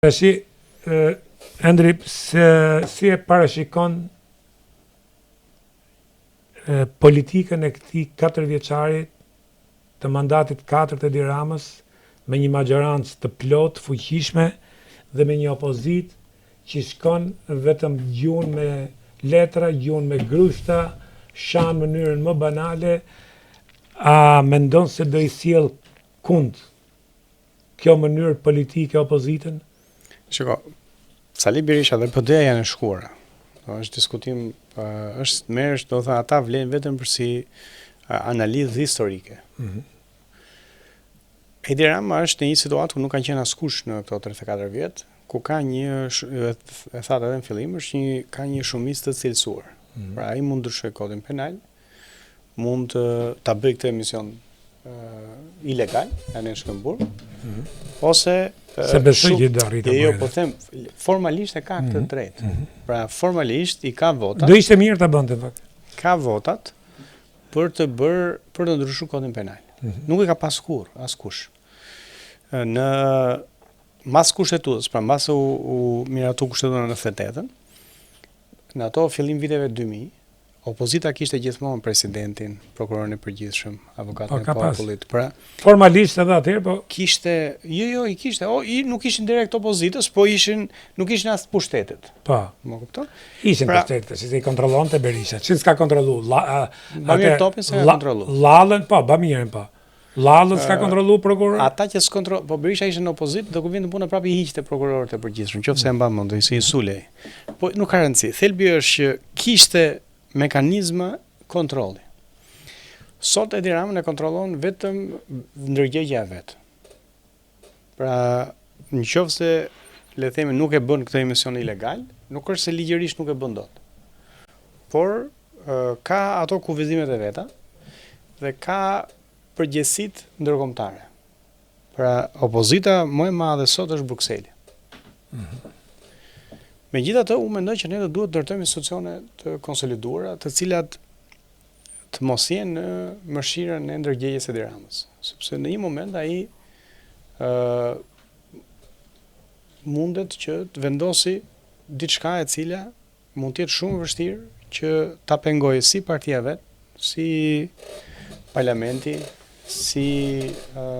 Tashi, Endri, se, si e parashikon politikën e këtij katërvjeçari të mandatit katërt të Edi Ramës me një maxhorancë të plotë, fuqishme dhe me një opozitë që shkon vetëm gjun me letra, gjun me grushta, shan mënyrën më banale, a mendon se do i sjell kund kjo mënyrë politike opozitën? Shiko, Sali Berisha dhe PD janë e shkuara. Do është diskutim, është merresh, do thënë ata vlen vetëm për si analizë historike. Mm -hmm. Edi Rama është në një situatë ku nuk ka qenë askush në këto 34 vjet, ku ka një e thatë edhe në fillim, është një ka një shumicë të cilësuar. Mm -hmm. Pra ai mund të ndryshojë kodin penal, mund të ta bëjë këtë emision uh, ilegal, e ne shkojmë burg, mm -hmm. ose Se besoj që do arrijë ta bëjë. Jo, po them, formalisht e ka këtë mm -hmm. drejt. Mm -hmm. Pra formalisht i ka votat. Do ishte mirë ta bënte fakt. Ka votat për të bërë për të ndryshuar kodin penal. Mm -hmm. Nuk e ka pas kurrë, askush. Në mas kushtetutës, pra mbas u, u miratu kushtetuta në 98-ën, në ato fillim viteve 2000, Opozita kishte gjithmonë presidentin, prokurorin e përgjithshëm, avokatin po, e popullit. Pra, formalisht edhe atëherë, po kishte, jo, jo, i kishte, o, i, nuk ishin direkt opozitës, po ishin, nuk ishin as të pushtetit. Po. Më kupton? Ishin pra, pushtetit, se i kontrollonte Berisha. Çin s'ka kontrollu? La, a, Bamir Topin s'ka kontrollu. Llallën, po, Bamirin, po. Llallën s'ka kontrollu prokuror? Ata që s'kontroll, po Berisha ishte në opozitë dhe kur vinte puna prapë i hiqte prokurorët e përgjithshëm, qoftë se e mban mend, si i sulej. Po nuk ka rëndësi. Thelbi është që kishte mekanizma kontrolli. Sot Edi Ramën e kontrollon vetëm ndërgjegja e vet. Pra, në qoftë se le të themi nuk e bën këtë emision ilegal, nuk është se ligjërisht nuk e bën dot. Por ka ato kufizimet e veta dhe ka përgjegjësitë ndërkombëtare. Pra, opozita më e madhe sot është Brukseli. Mm -hmm. Megjithatë, unë mendoj që ne do duhet të ndërtojmë institucione të konsoliduara, të cilat të mos jenë në mëshirën e ndërgjegjes së Edi Ramës, sepse në një moment ai ë mundet që të vendosi diçka e cila mund të jetë shumë e vështirë që ta pengojë si partia vet, si parlamenti, si ë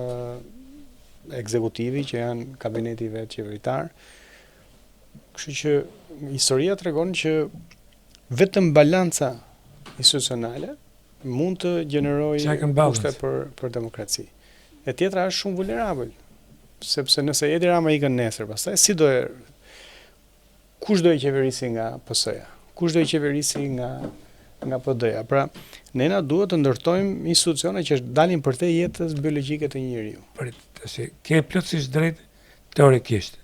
ekzekutivi që janë kabineti i vet qeveritar. Kështu që historia tregon që Vetëm balanca institucionale mund të gjenerojë kushte për për demokraci. E tjetra është shumë vulnerabël, sepse nëse Edi Rama ikën nesër, pastaj si do e kush do e qeverisi nga PS-ja? Kush do e qeverisi nga nga PD-ja? Pra, ne na duhet të ndërtojmë institucione që dalin përtej jetës biologjike të një njeriu. Prit, tash ke plotësisht drejt teorikisht.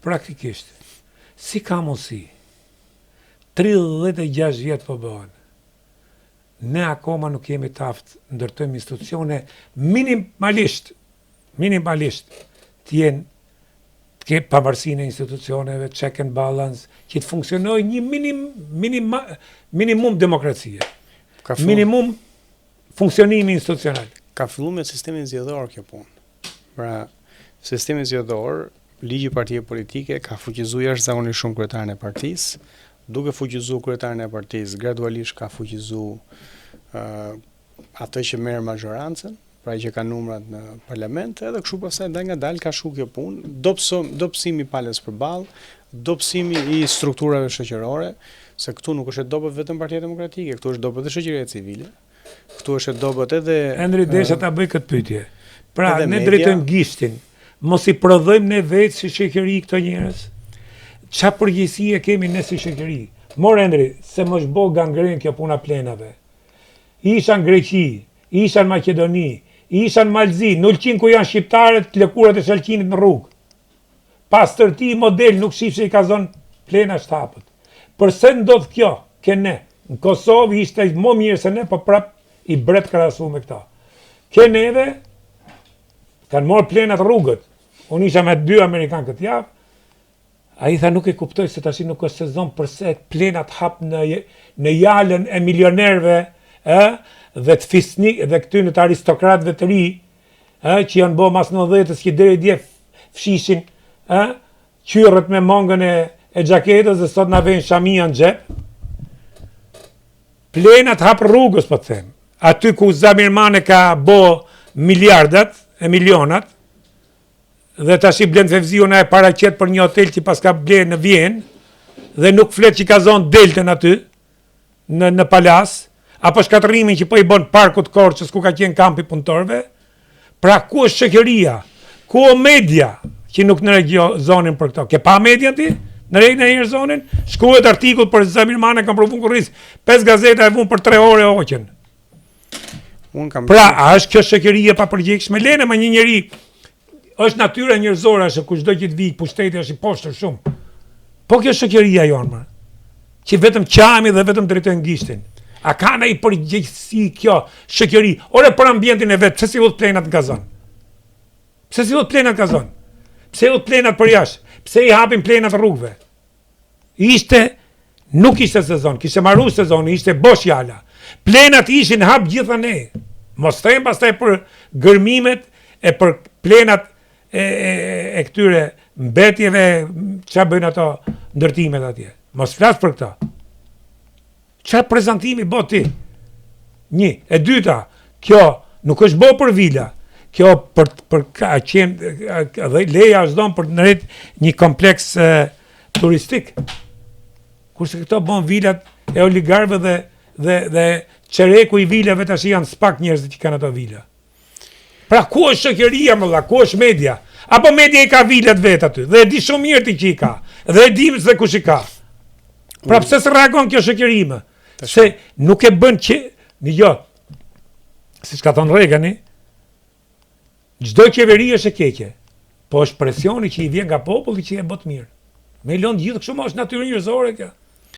Praktikisht, si ka mundësi 36 vjet po bëhen. Ne akoma nuk jemi të aftë ndërtojmë institucione minimalisht, minimalisht të jenë të ketë pavarësinë e institucioneve, check and balance, që të funksionojë një minim, minim, minimum demokracie. Ka minimum funksionimi institucional. Ka fillu me sistemin zgjedhor kjo punë. Pra, sistemi zgjedhor, ligji i partive politike ka fuqizu jashtëzakonisht shumë kryetarin e partisë, duke fuqizu kryetarin e partisë, gradualisht ka fuqizu uh, atë që merr mazhorancën, pra që ka numrat në parlament, edhe kështu pastaj dalëngadalë ka shku kjo punë, dobësim, dobësimi i palës përballë, dobësimi i strukturave shoqërore, se këtu nuk është e dobët vetëm Partia Demokratike, këtu është dobët edhe shoqëria civile. Këtu është e dobët edhe Endri desha ta bëj këtë pyetje. Pra, ne drejtojmë gishtin. Mos i prodhojmë ne vetë si shoqëri këto njerëz? Ça përgjegjësie kemi ne si shoqëri? Mor Endri, se më është bo gangren kjo puna plehnave. Isha në Greqi, isha në Maqedoni, isha në Mal të Zi, në Ulqin ku janë shqiptarët, lëkurat e shalqinit në rrugë. Pastërti model nuk shifshe i ka zënë plehna shtapët. Përse ndodh kjo ke ne? Në Kosovë ishte më mirë se ne, po prap i bret krahasu me këta. Ke neve kanë marrë plehnat rrugët. Unë isha me dy amerikan këtë javë, ai tha nuk e kuptoj se tashi nuk është sezon përse plehnat hap në në jalën e milionerëve, ë, dhe të fisnik dhe këtyne të aristokratëve të ri, ë, që janë bo mas 90-ës që deri dje fshishin, ë, qyrret me mongën e e xhaketës dhe sot na vejnë shamia në xhep. Plenat hap rrugës po të them. Aty ku Zamir Mane ka bo miliardat e milionat dhe tashi Blend Fevziu na e paraqet për një hotel që paska ble në Vjenë dhe nuk flet që ka zonë Deltën aty në në Palasë, apo shkatërrimin që po i bën parkut të Korçës ku ka qenë kampi i punëtorëve. Pra ku është shoqëria? Ku o media që nuk ngre zonin për këto? Ke pa median ti? Ngre ndonjëherë zonin? Shkruhet artikull për Zamir Mane kanë provu kurriz. Pesë gazeta e vunë për 3 orë e hoqën. Unë kam Pra, a është kjo shoqëri e papërgjegjshme? Lene më një njeri është natyra njerëzore është kushdo që të vijë pushteti është i poshtër shumë. Po kjo shoqëria jonë më, që vetëm qahemi dhe vetëm drejtojnë gishtin. A ka ndonjë përgjegjësi kjo shoqëri? Ore për ambientin e vet, pse s'i hodh plenat në kazan? Pse s'i hodh plenat në kazan? Pse i hodh plenat për jashtë? Pse i hapin plenat rrugëve? Ishte, nuk ishte sezon, kishte maru sezoni, ishte bosh jala. Plenat ishin hap gjithanej. Mos them pastaj për gërmimet e për plenat e, e, e këtyre mbetjeve ça bëjnë ato ndërtimet atje. Mos flas për këto. Ça prezantimi bo ti? Një, e dyta, kjo nuk është bo për vila. Kjo për për ka qenë dhe leja është dhënë për të ndërtu një kompleks e, turistik. Kurse këto bon vilat e oligarkëve dhe dhe dhe çereku i vilave tash janë spak njerëzit që kanë ato vila. Pra ku është shoqëria më vlla, ku është media? Apo media i ka vilat vetë aty dhe e di shumë mirë ti që i ka. Dhe e di se kush i ka. Pra pse s'reagon kjo shoqëri më? Se nuk e bën që një jo. Siç ka thonë Reagani, çdo qeveri është e keqe. Po është presioni që i vjen nga populli që e bën të mirë. Me i lënë gjithë kështu më është natyrë njerëzore kjo.